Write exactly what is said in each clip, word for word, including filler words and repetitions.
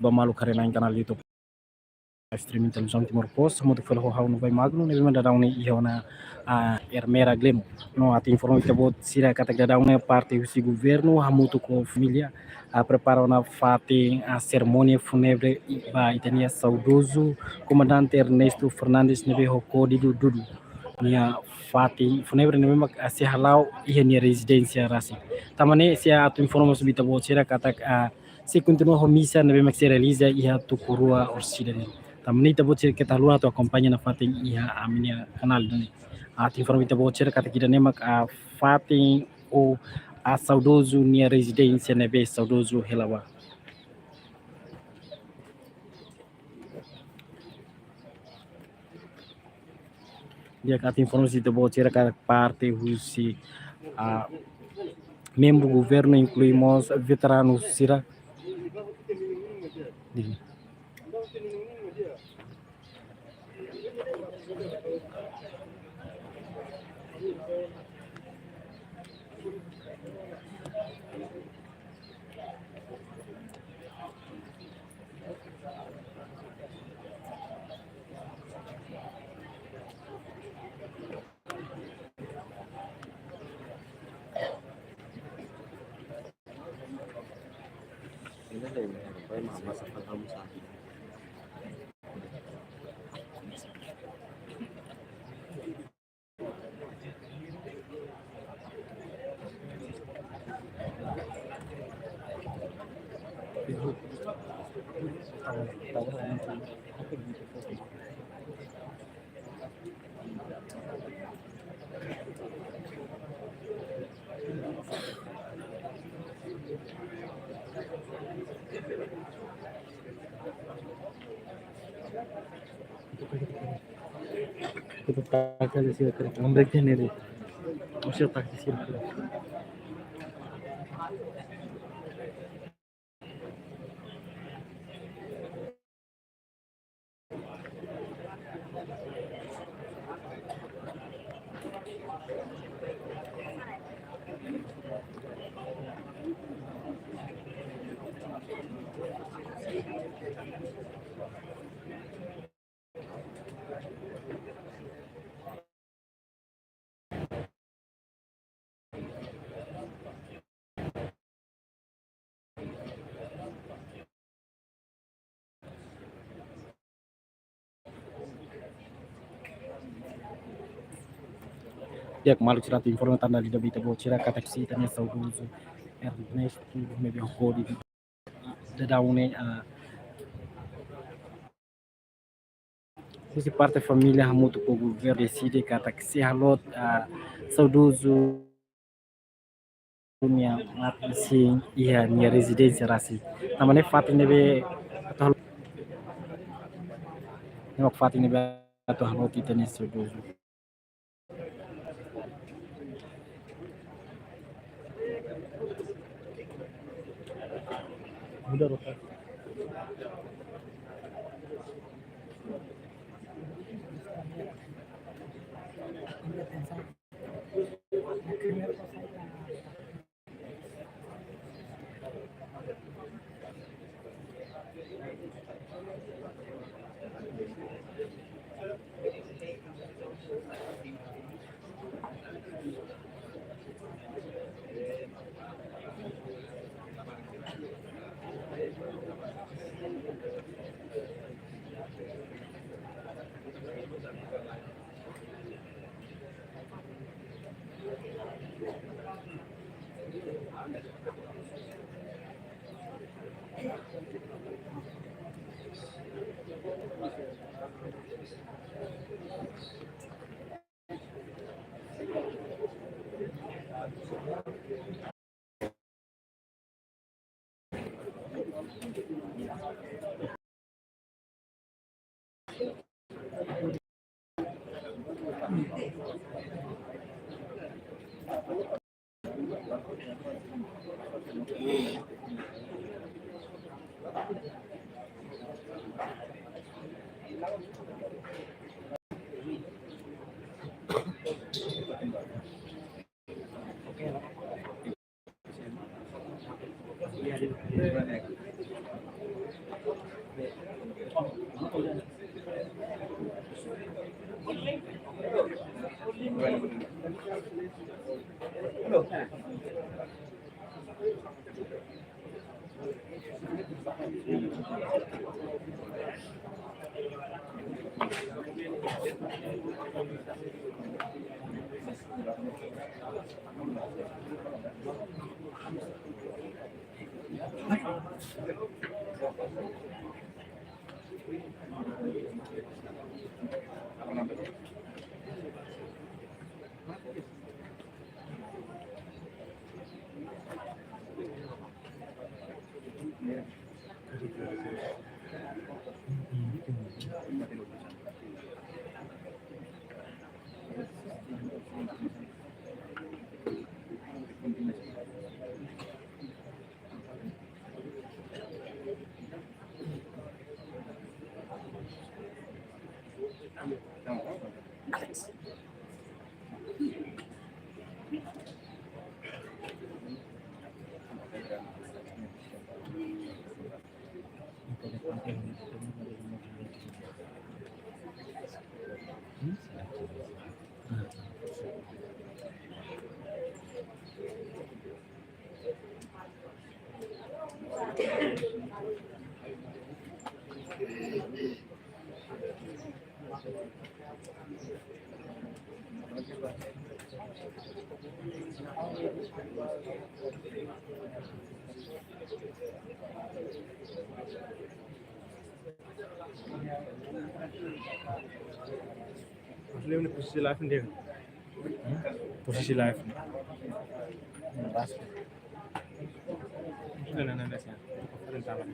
ba maluk haree-na'in kanál YouTube streaming Televizaun Timor Post, hamutuk fali ho ha'u Novai Magno, ne'ebé mak daudaun ne'e iha ona, ah, Ermera Glemo. No atu informa ita-boot sira katak daudaun ne'e parte husi governu hamutuk ho família, ah, prepara ona fatin, ah, serimónia fúnebre ba ita-nia saudozu Komandante Ernesto Fernandes ne'ebé ho kódigu Dudu. Nia fatin fúnebre ne'ebé mak, ah, sei hala'o iha nia rezidénsia rasik. Tanba ne'e sei atu informa ba ita-boot sira katak, ah, sei kontinua ho misa ne'ebé mak sei realiza iha tuku rua orsida ne'e. Tanba ne'e ita-boot sira keta haluha atu akompaña nafatin iha ami-nia kanál ne'e. Atu informa ita-boot sira katak ida-ne'e mak, ah, fatin ou, ah, saudozu nia rezidénsia ne'ebé saudozu hela ba. Di'ak, atu informa ba ita-boot sira katak parte husi, ah, membru governu inklui mós veteranu sira. Kita pakai di sini, kita ambil sini deh. Usah tak di sini. Di'ak, maluk sira, atu informa tan dala ida ba ita-boot sira katak husi ita-nia saudozu Ernesto ne'ebé ho kódigu daudaun ne'e, ah, husi parte família hamutuk ho governu deside katak sei halot, ah, saudozu nia mate iha nia rezidénsia rasik. Tanba ne'e fatin ne'ebé atu hal-, ne'e mak fatin ne'ebé atu halot ita-nia saudozu. Muda rota. Mas lembra posisi live dia? Posisi live. Sudah, nah, nah, nah, siap. Sudah, nah.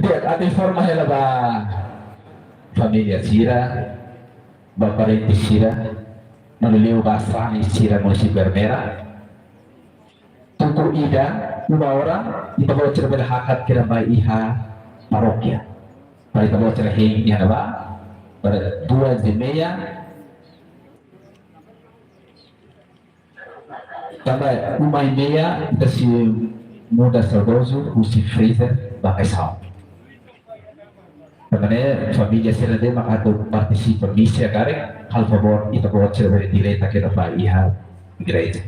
Di'ak, atu informa hela ba família sira, ba parente sira, no liuliu ba sarani sira munisípiu Ermera. Tuku ida, uma hora, ita-boot sira bele hakat kedas ba iha parókia. Para ita-boot sira hein iha ne'ebá, para duas e meia. Tanba uma e meia, ita sei muda saudozu husi freezer ba kaixaun. Tanba ne'e família sira ne'ebé mak atu partisipa misa karik, halo favór, ita-boot sira bele direta kedas ba iha igreja.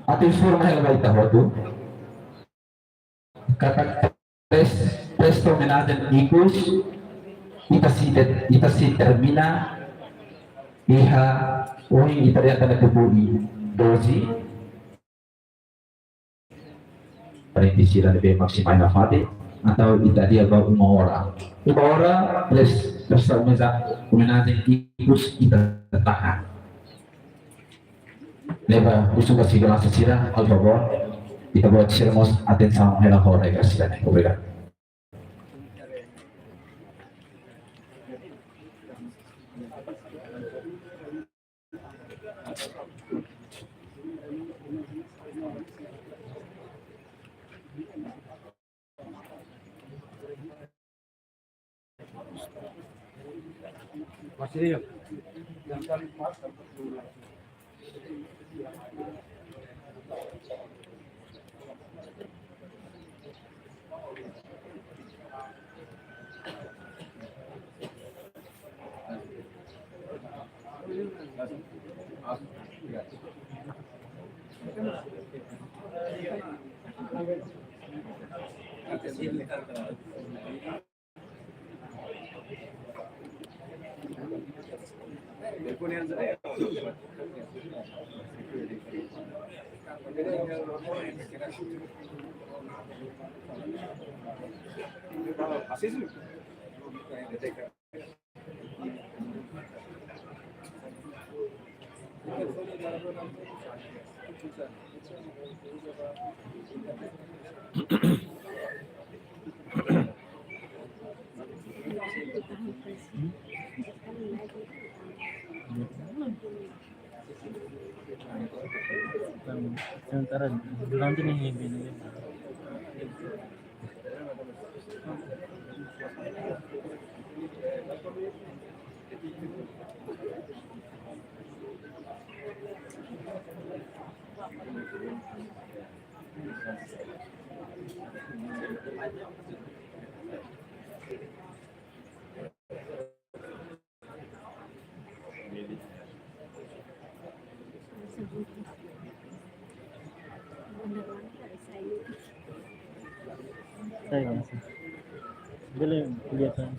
Atu informa hela ba ita hotu katak pres-, presta omenajen ikus, ita sei de-, ita sei termina iha ohin ita dehan tiha ona tuku i doze. Parente sira ne'ebé mak sei mai nafatin, entaun ita adi'a ba uma hora. Uma hora, pres-, presta omenajen, omenajen ikus ita taka. Ne'ebá husu ba seguransa sira, halo favór, ita-boot sira mós atensaun hela ho regra sira-ne'e. Obrigadu. Sementara durante ini, ini. Saya masih. Boleh kuliah kan?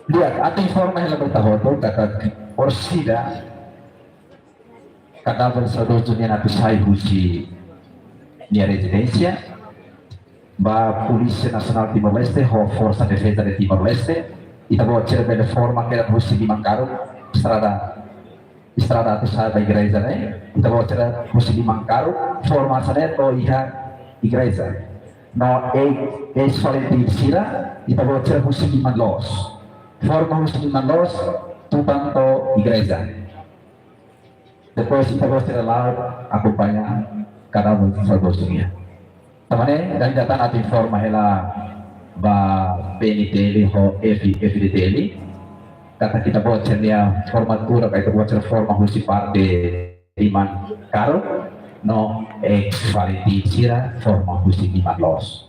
Di'ak, atu informa hela ba ita hotu katak orsida kadáver saudozu nian atu sai husi nia rezidénsia, ba Polísia Nasionál Timor-Leste ho Forsa Defeza de Timor-Leste, ita-boot sira bele forma kedan husi liman karuk, estrada, estrada atu sai ba igreja ne'e, ita-boot sira husi liman karuk, forma hanesan ne'e to'o iha igreja. No eis, eis-Falintil sira, ita-boot sira husi liman loos. Forma husi liman loos, tutan to'o igreja. Depois ita-boot sira la'o akompaña kadáver saudozu nian. Tanba ne'e, dala ida tan atu informa hela ba P N T L ho F, F D T L, katak ita-boot sira-nia formatura, ka ita-boot sira forma husi parte liman karuk, no eis-Falintil sira forma husi liman loos.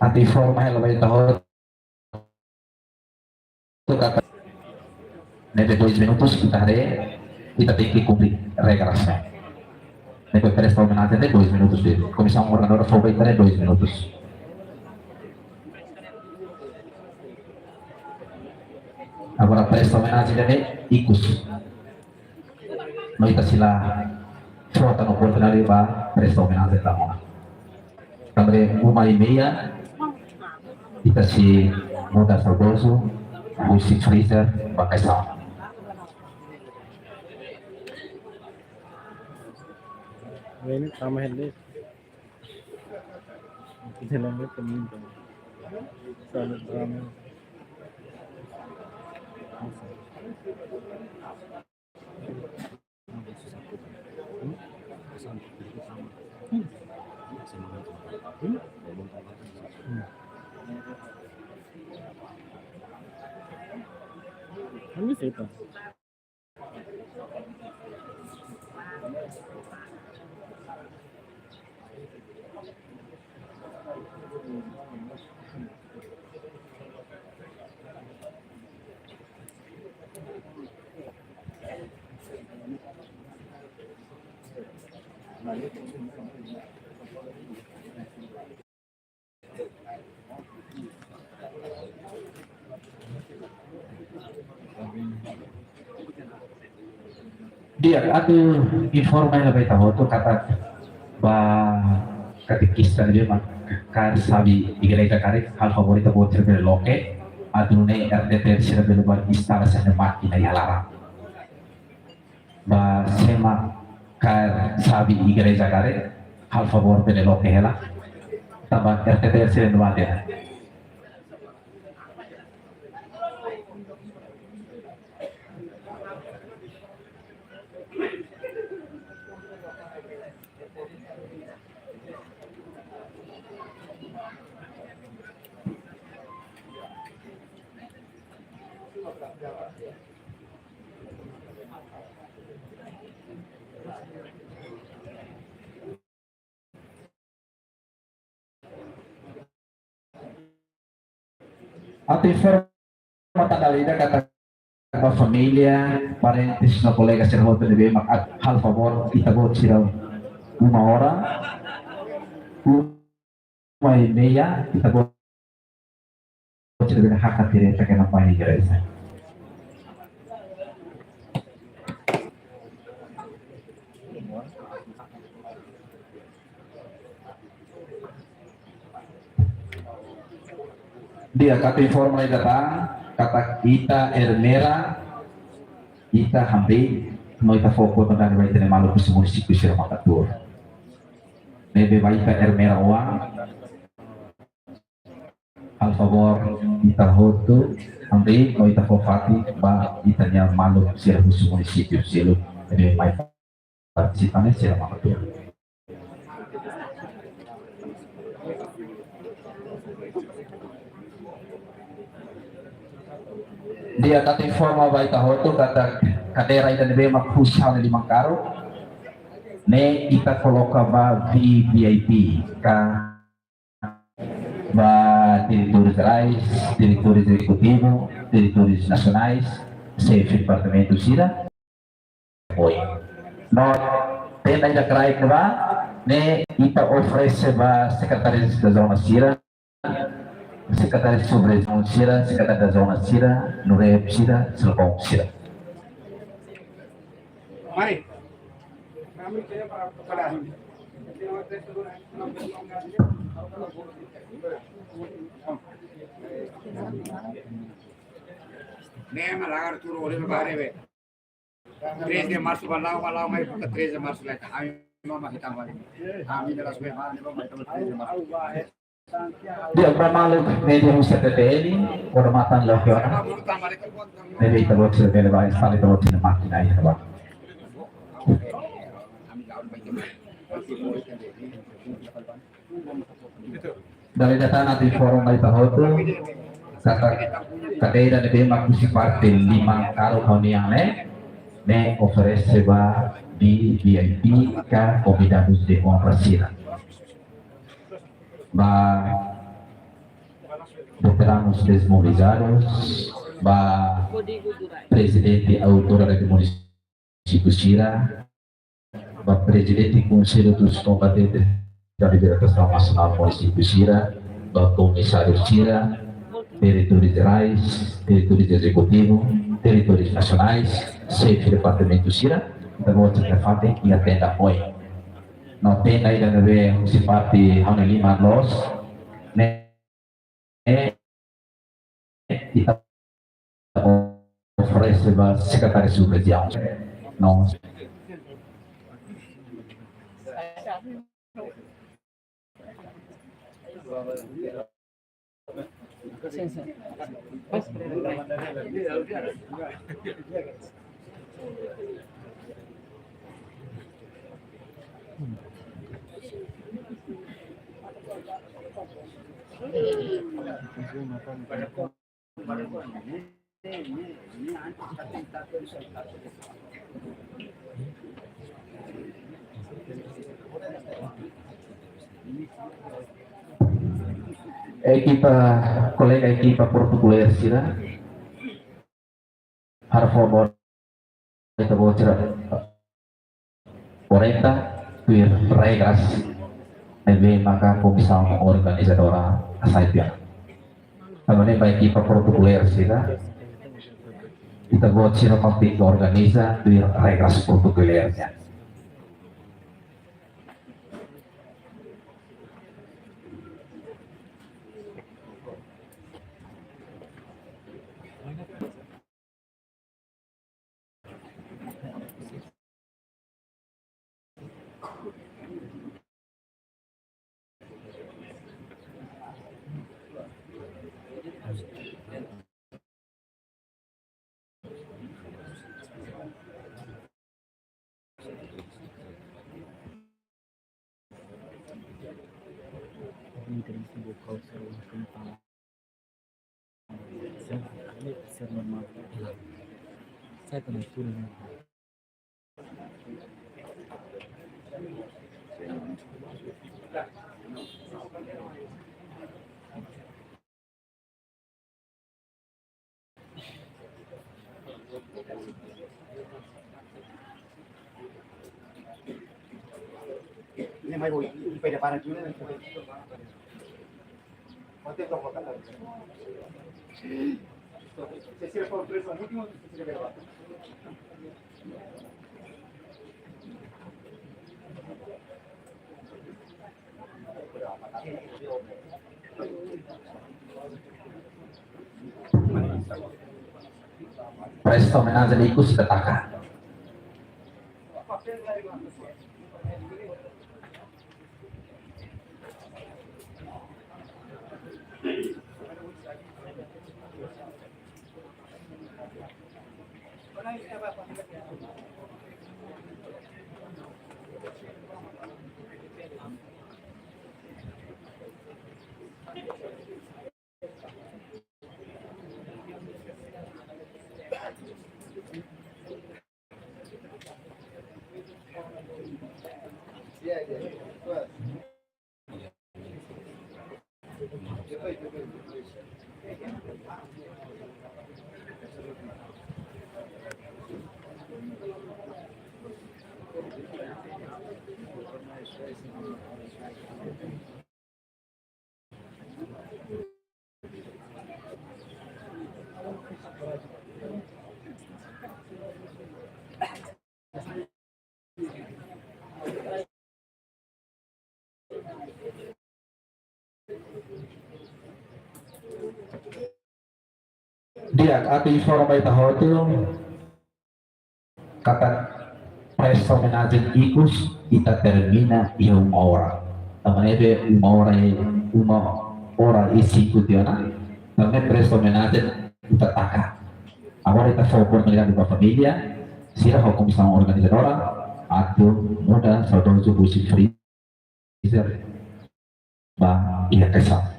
Atu informa hela ba ita hotu. Toka ne'ebé dois minutos, ita haree, ita tenke kumpre regras ne'e. Ne'ebé presta omenajen ne'e dois minutos de'it. Komisaun ordenadora fó ba ita ne'e dois minutos. Agora presta omenajen ne'e ikus. No ita sei la falta no oportunidade ba presta omenajen tan ona. Tanba uma e meia, ita sei muda saudozu husi freezer ba kaixaun. Ini sama ini. Jalan itu minta. Salut, ramai. Kami sih, Pak. Di'ak, atu informa hela ba ita hotu katak ba katekista ne'ebé mak kaer xave igreja karik, halo favór ita-boot sira bele loke, atu nune'e R T T R sira bele bá instala sira-nia mákina iha laran. Ba sé mak kaer xave igreja karik, halo favór bele loke hela. Tanba R T T R sira no mate. Atu informa tan dala ida katak ba família, parentes no kolega sira hotu ne'ebé mak atu halo favór ita-boot sira uma hora, uma e meia, ita-boot sira bele hakat direta ke na pai igreja. Di'ak, atu informa ida tan katak ita Ermera, ita hamriik no ita fó oportunidade ba ita-nia maluk husi munisípiu sira maka'as. Ne'ebé ba ita Ermera oan, halo favór ita hotu hamriik no ita fó fatin ba ita-nia maluk sira husi munisípiu seluk ne'ebé mai partisipa ne'e sira maka'as. Di'ak, atu informa ba ita hotu katak kadeira ida ne'ebé mak husi ha'u-nia liman karuk ne'e ita koloka ba V V I P ka ba diretores jerais, diretores ezekutivu, diretores nasionais, xefe departamentu sira. Oi. No tenda ida kraik ne'ebá ne'e ita oferese ba sekretáriu da zona sira, sekretáriu sub-rejiaun sira, sekretáriu da zona sira, no rep sira, selbong sira. Mari. Ne'e mak lagar turu oleh bare be. Três de março, ba la'o, ba la'o, mai buka três de março, lai ta. Ami mama kita balik. Ami dalam suai balik, ba mai ta três de março. Di'ak, ba maluk media husi T T L, odamatan la'o ke ona. Ne'ebé ita-boot sira bele bá instala ita-boot sira-nia mákina iha ne'ebá. Dala ida tan atu informa ba ita hotu katak kadeira ne'ebé mak husi parte liman karuk ha'u-nian ne'e, ne'e oferese ba V V I P ka konvidadus de onra sira. Ba veteranus desmobilizados, ba prezidente autoridade munisípiu sira, ba prezidente Konsellu dos Kombatentes da Libertasaun Nasionál munisípiu sira, ba komisáriu sira, diretores jerais, diretores ezekutivus, diretores nasionais, xefe departamentu sira, ita-boot sira fatin iha tenda oin. No tenda ida-ne'ebé husi parte ha'u-nia liman loos, ne'e, ita oferese ba Sekretáriu Rejiaun. No. Sin, sin. Ekipa, kolega ekipa protokoler sira, ha'u fó ba ita-boot sira orienta tuir regras ne'ebé maka komisaun organizadora hasai tiha. Tanba ne'e ba ekipa protokoler sira, ita-boot sira maka tenke organiza tuir regras protokoler nian. Sai também tudo, né? Presta omenajen ikus ita taka. Di'ak, atu informa ba ita hotu katak presta omenajen ikus ita termina iha uma oras. Tanba ne'e be uma oras, uma oras e cinco tiha ona. Tanba ne'e presta omenajen ita taka. Agora ita fó oportunidade ba família sira ho komisaun organizadora atu muda saudozu husi freezer ba iha kaixaun.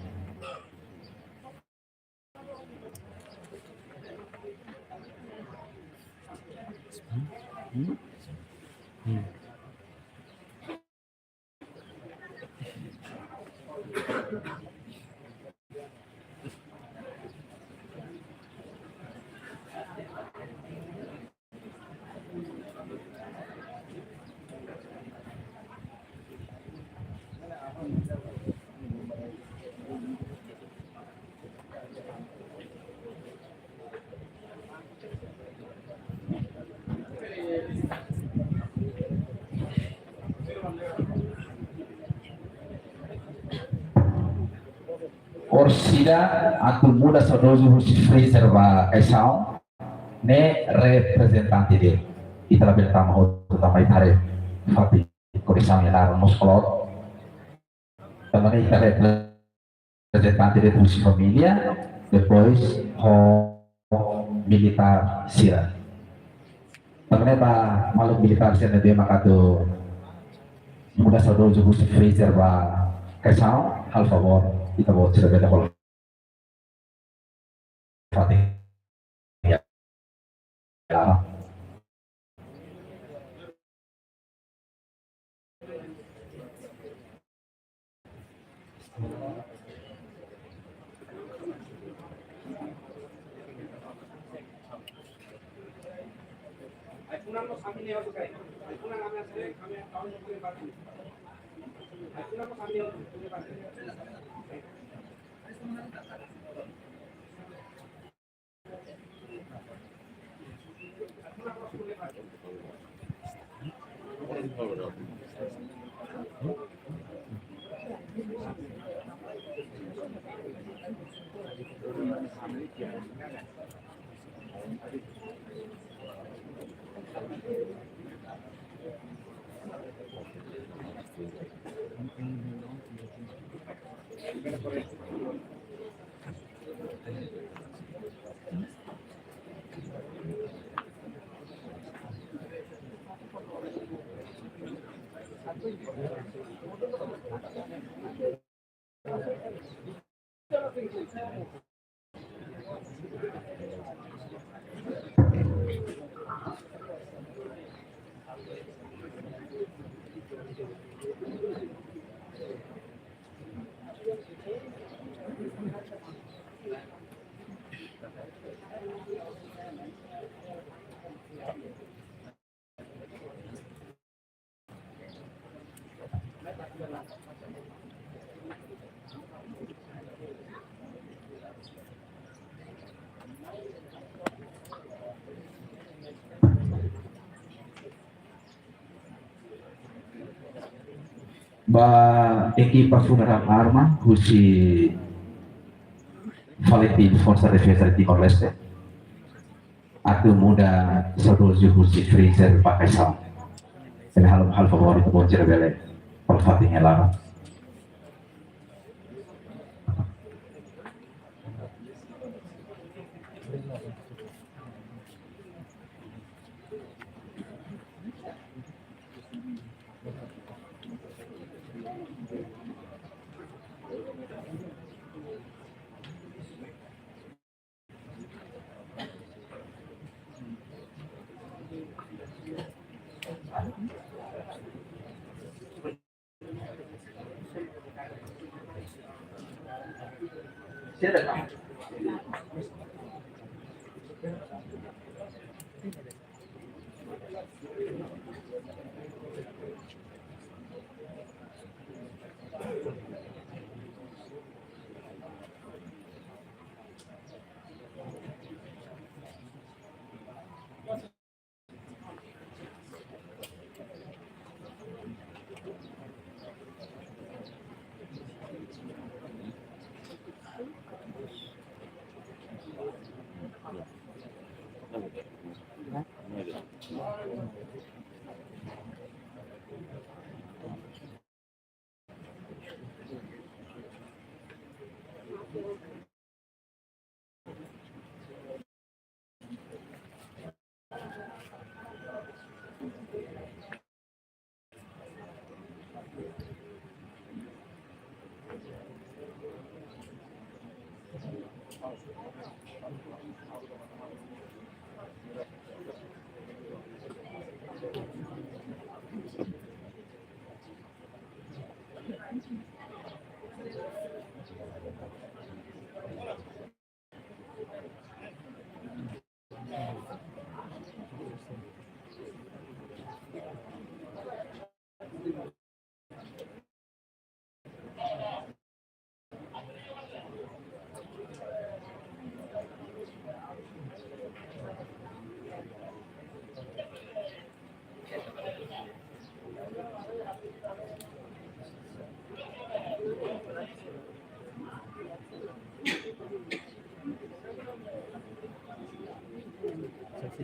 sira atu muda saudozu husi freezer ba kaixaun, ne'e reprezentante de'it. Ita labele tama hotu, tama ita haree fatin korisaun nia laran mós kloot. Tanba ne'e ita reprezentante de'it husi família, depois ho militár sira. Tanba ne'e ba maluk militár sira ne'ebé mak atu muda saudozu husi freezer ba kaixaun, halo favór, ita-boot sira bele hola fatin. Ya. Ba ekipa funerál arma husi falecidu Forsa Defeza de Timor-Leste, atu muda saudozu husi freezer ba kaixaun. Ne'e halo, halo favór, ita-boot sira bele hola fatin nia laran. Ah,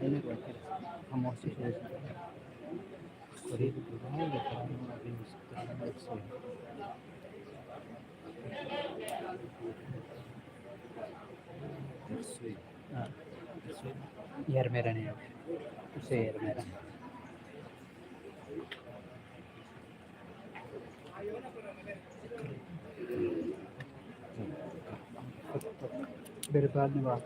iha Ermera ne'e. Husi Ermera. Verbal ne'e ba.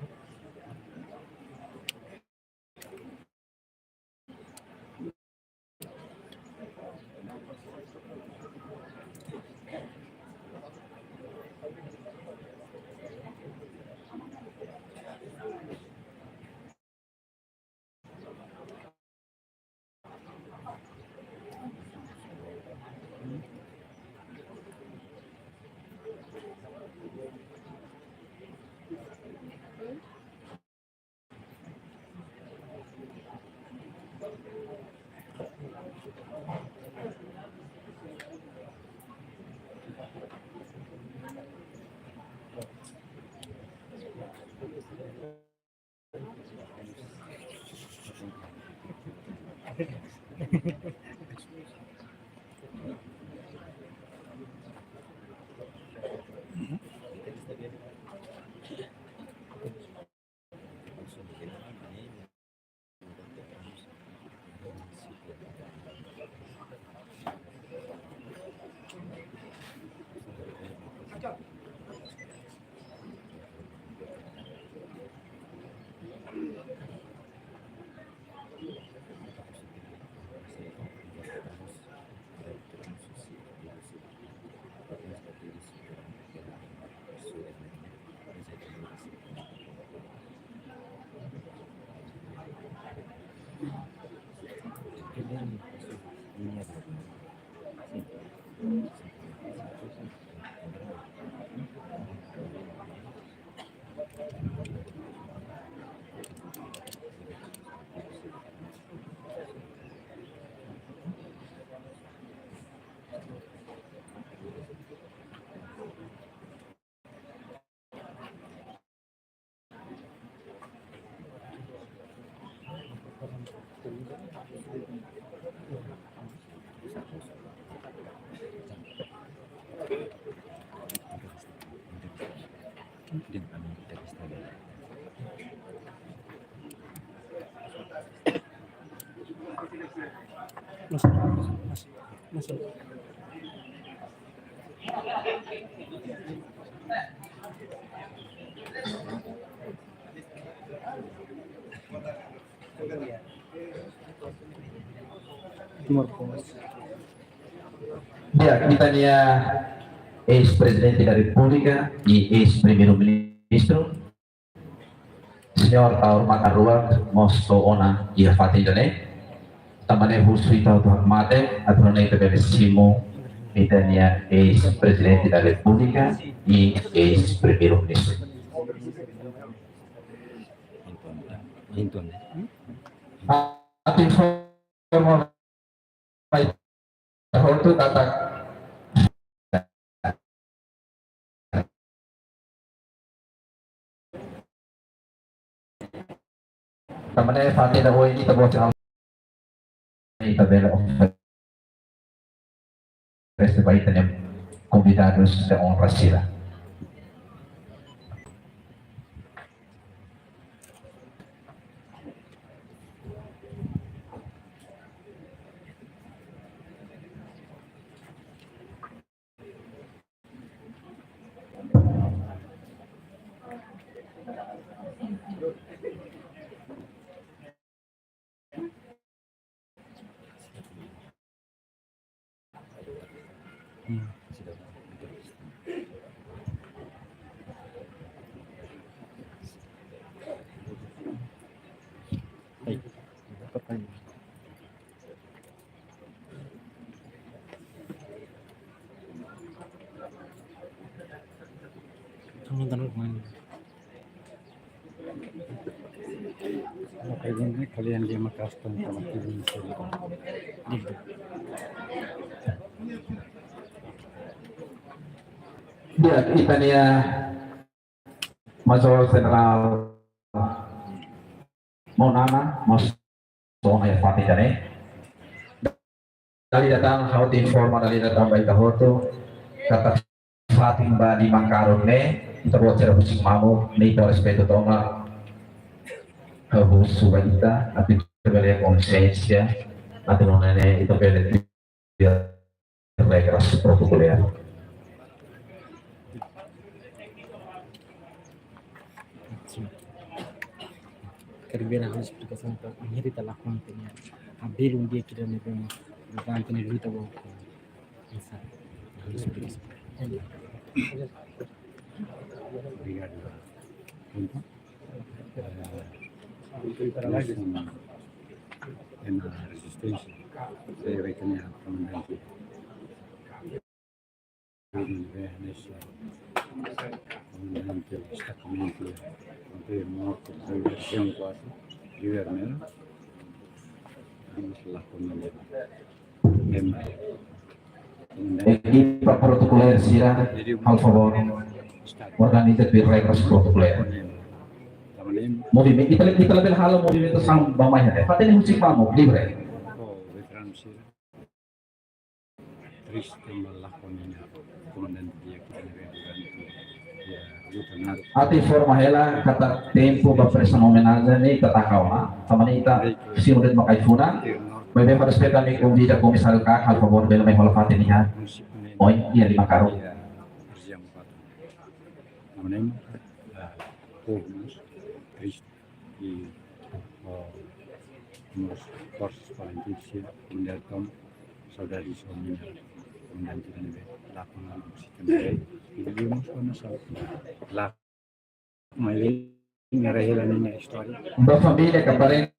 Masuk, masuk, masuk. Timor Post. Ya, ita-nia eis-Prezidente da Repúblika i eis-Primeiru-Ministru, Señór Taur Matan Ruak, mós to'o ona iha fatin ida-ne'e. Tanba ne'e husu ita hotu hakmatek, atu nune'e ita bele simu ita-nia eis-Prezidente da Repúblika i eis-Primeiru-Ministru. Atu informa ba ita hotu katak tanba ne'e fatin ida oin ita-boot sira ita bele oferese ba ita-nia konvidadus de onra sira. Kamu tanam kemana? Kalian, kalian dia makas tanpa makin. Ya, ita-nia Mayor Jenerál Maun Nana, maun sona iha fatin ida-ne'e. Dala ida tan, ha'u atu informa dala ida tan ba ita hotu, katak fatin ba Limakaruk ne'e, ita-boot sira husik mamuk, ne'e ita respeitu tomak, ha'u husu ba ita, atu ita bele konsiénsia, atu nune'e ita bele tuir regras protokolares. Quero ver a explicação para a Henrietta Lacombe, né? A Belo um dia que ele levou uma durante a luta, vou começar a explicação. Obrigado. Então, eh, nós somos na resistência, se vai ter a comandante. Durante destacamento, morto, região quatro, Rio Vermelho. Vamos lá, comandante. Ekipa protokoler sira, halo favór, organiza tuir regras protokolares. Movimentu, ita, ita labele halo movimentu sambamai, fatin ne'e husik mamuk, livre. Triste, malah, komandante dia kita. Atu informa hela katak tempu ba presaun omenajen ne'e ita taka ona. Tanba ne'e ita simu de'it mak ai-funan. Maibé para respeita ami konvida komisáriu ka, halo favór bele mai hola fatin iha. Oin, iha Limakaruk. Triste. E, oh, nos forças para a indústria mundial, então, saudades ao minha, comandante da neve, lá com a música, e vivemos com a nossa lá. Mas ele era ela na minha história. Ba família, ka parente,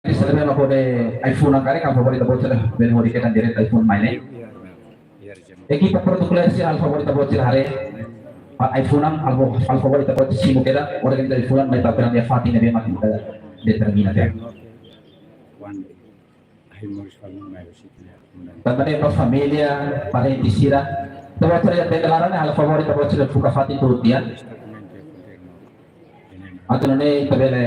se debe na hodi ai-funan karik, halo favór ita-boot sira bele hodi kedan diretu ai-funan mai ne'e. Ekipa protokoler sira, halo favór ita-boot sira haree. Ba ai-funan, halo, halo favór ita-boot simu kedan, organiza ai-funan, mai ita kedan iha fatin ne'ebé mak ita determina tiha. Tanba ne'e ba família, parente sira, ita-boot sira iha tenda laran ne'e, halo favór ita-boot sira buka fatin hotu tiha. Atu nune'e ita bele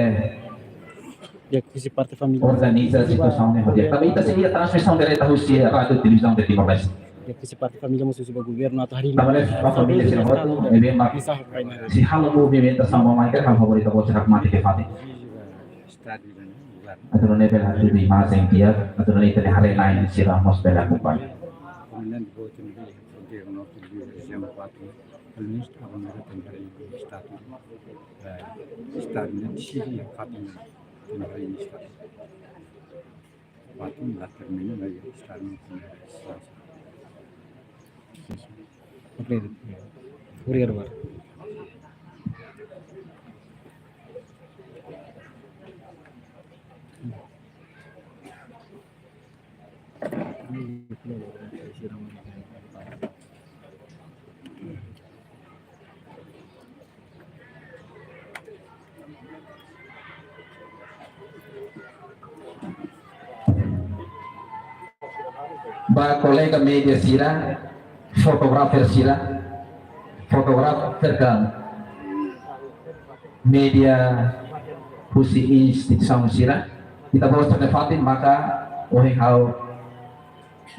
Ya, husi parte família. Organiza situasaun ne'e hotu. Tanba ita sei iha transmisaun direta husi rádiu televizaun de Timor-Leste. Ya, husi parte família mós husu ba governu atu harii. Tanba ne'e ba família sira hotu, ne'ebé mak sei halo movimentu sambamai karik, halo favór ita-boot sira hakmatek iha fatin. Atu nune'e bele hatudu imajen di'ak, atu nune'e ita-nia haree-na'in sira mós bele akompaña. Komandante boot ne'ebé fronteira norte de região quatro, pelo menos a bandeira tem que estar tudo. Eh, estar na Síria, Fátima, tem que estar. Fátima, lá termina, vai estar no primeiro. Ok, obrigado, Mar. Ba kolega média sira, fotografer sira, fotografer ka média husi instituisaun sira, ita-boot sira-nia fatin maka ohin ha'u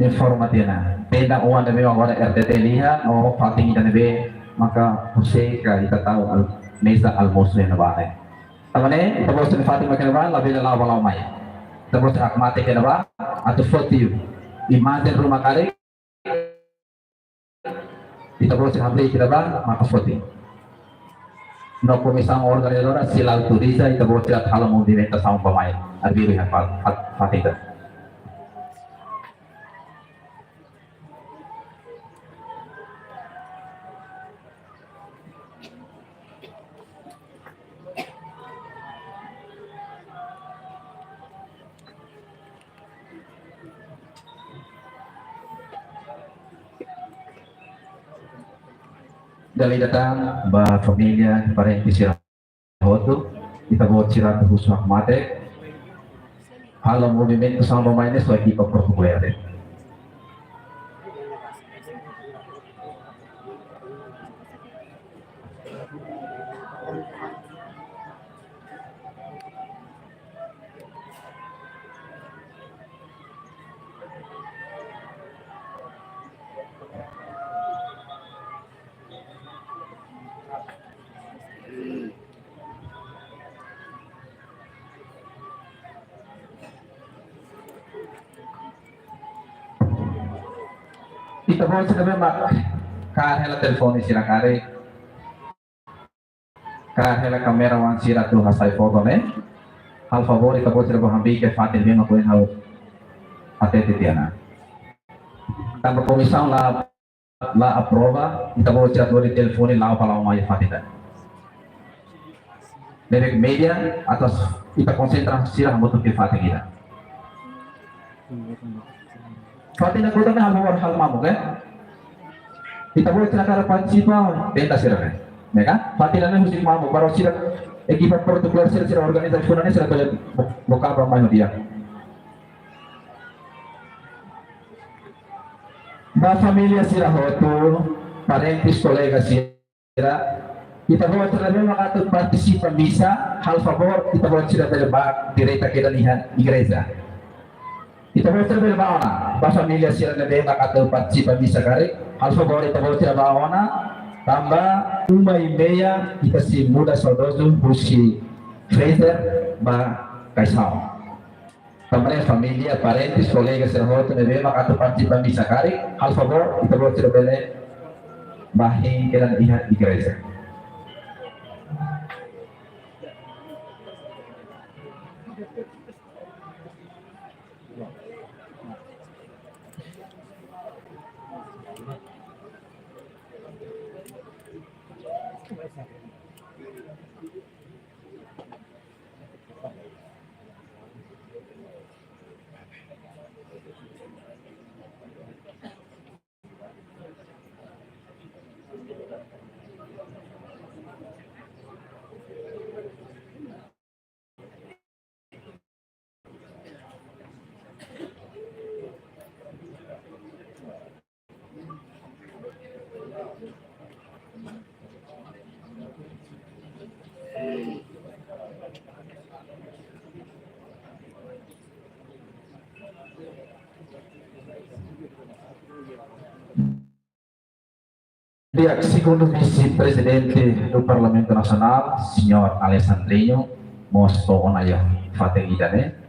informa tiha ona. Tenda oan ne'ebé agora R T T liu, no fatin ida ne'ebé maka husi ka ita tau al-, meza almosu iha ne'ebá ne'e. Tanba ne'e, ita-boot sira-nia fatin maka iha ne'ebá, labele la'o bá la'o mai. Ita-boot sira hakmatek iha ne'ebá, atu foti imajen ruma karik, ita-boot sira hamriik iha ne'ebá, maka foti. No komisaun organizadora sei la autoriza ita-boot sira atu halo movimentu sambamai arbiru iha fa-, fa-, fatin ida. Dala ida tan ba família, parente sira hotu, ita-boot sira atu husu hakmatek. Halo movimentu sambamai ne'e só ekipa protokoler. Ita-boot sira ne'ebé mak kaer hela telefone sira karik, kaer hela kámera wan sira atu hasai foto ne'e, halo favór ita-boot sira bá hamriik iha fatin ne'ebé mak ohin ha'u hatete tiha ona. Tanba komisaun la, la aprova, ita-boot sira atu hodi telefone la'o ba la'o mai iha fatin ida. Ne'ebé média atu ita konsentra sira hamutuk iha fatin ida. Fatin ida kotuk ne'e halo favór halo mamuk, eh? Ita-boot sira hakarak partisipa, tenta sira, eh? Ya kan? Fatin ida ne'e husik mamuk, baru sira ekipa protokolár sira, sira organiza funu ne'e sira bele bo-, boka ba mai ho di'ak. Ba família sira hotu, parentes, kolega sira, ita-boot sira ne'ebé mak atu partisipa misa, halo favór, ita-boot sira bele bá direta kedan iha igreja. Ita-boot sira bele bá ona, ba família sira ne'ebé mak atu partisipa misa karik, halo favór, ita-boot sira bá ona, tanba uma e meia, ita sei muda saudozu husi freezer ba kaixaun. Tanba ne'e família, parentes, kolega sira hotu ne'ebé mak atu partisipa misa karik, halo favór, ita-boot sira bele bá hein kedan iha igreja. Di'ak, segundu vise-prezidente do Parlamentu Nasionál, señór Alessandrinho, mós to'o ona iha fatin ida-ne'e.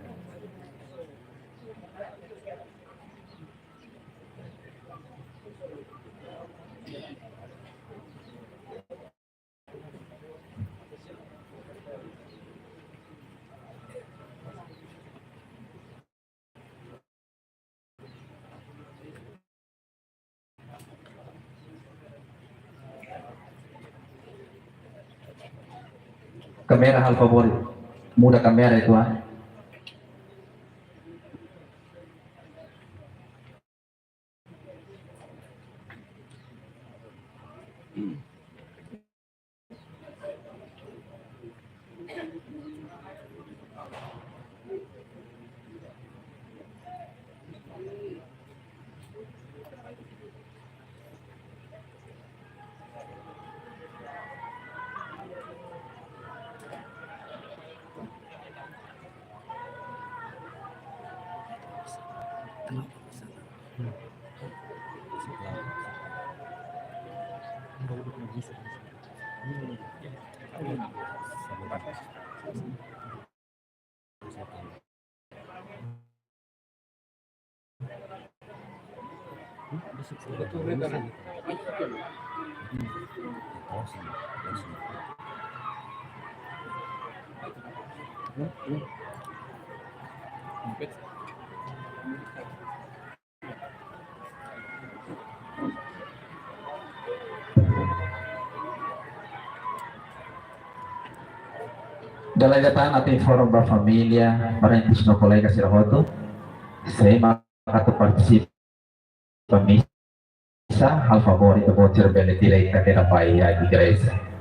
Kámera, halo favór, muda kámera itu, ah. Dala ida tan atu informa ba família, parentes no kolega sira hotu, sé mak atu partisipa misa, halo favór, ita-boot sira bele direta kedan ba iha igreja.